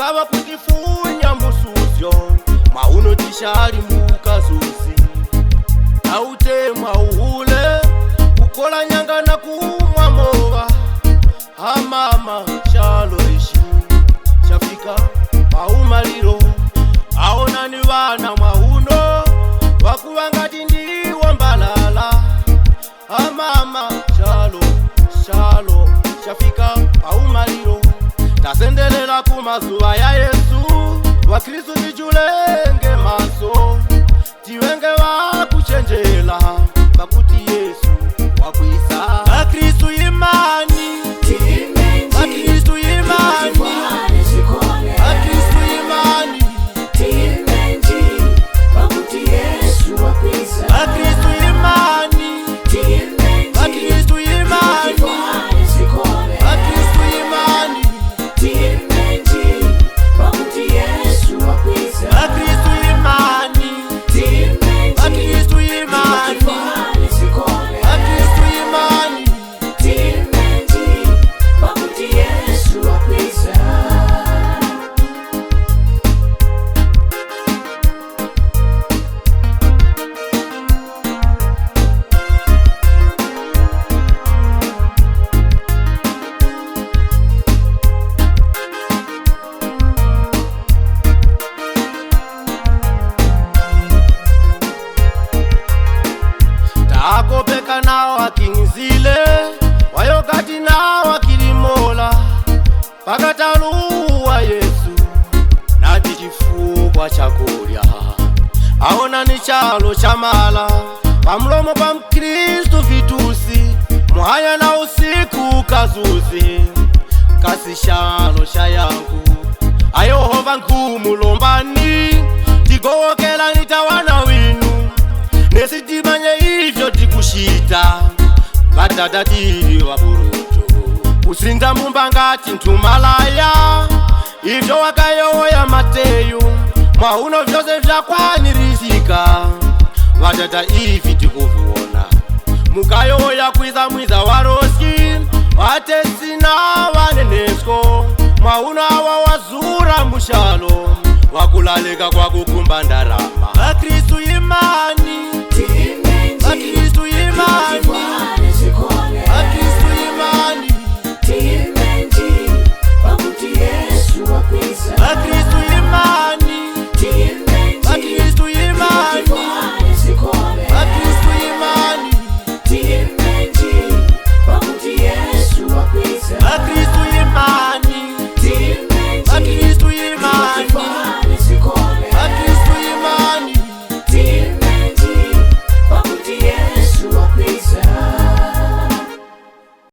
Ava kutifunya musuzyo maunotishali mukazuzi autemwa uhule kukola nyanga na kumwa mova hamama chalo ishi chafika paumaliro aonani vana mwauno wakuvangati ndiwo mbalala hamama chalo chalo chafika paumaliro tasendelela kumazuva ya Yesu Vakristu tichulenge maso tivenge vakuchenjela pakuti Yesu wakwisa. Vakristu imani, Vakristu imani, Vakristu imani, Vakristu imani, Vakristu imani, Vakristu imani, Vakristu imani, Vakristu imani, Vakristu imani. Takopeka nawo akinzile wayokati nawo akilimola pakataluwa Yesu nati chifukwa chakulya aona ni chalo chamala pamlomo pa Mkristu vitusi muhanya na usiku kazuzi kasi chalo cha yangu ayohova nkumulombani tigowokelani tawana winu nesitimanye ivyo tikushita vatata tili vaburutu kusinza mumba ngati nthumalaya ivyo wakayowoya Mateyu mwahuno vyose vyakwanirisika vatata ivi tikuviona mukayowoya kwiza mwiza waroski vatesina vanenesco mwahuno awa wazura mushalo wakulalika kwakukumba ndarama. Vakristu imani, Vakristu imani,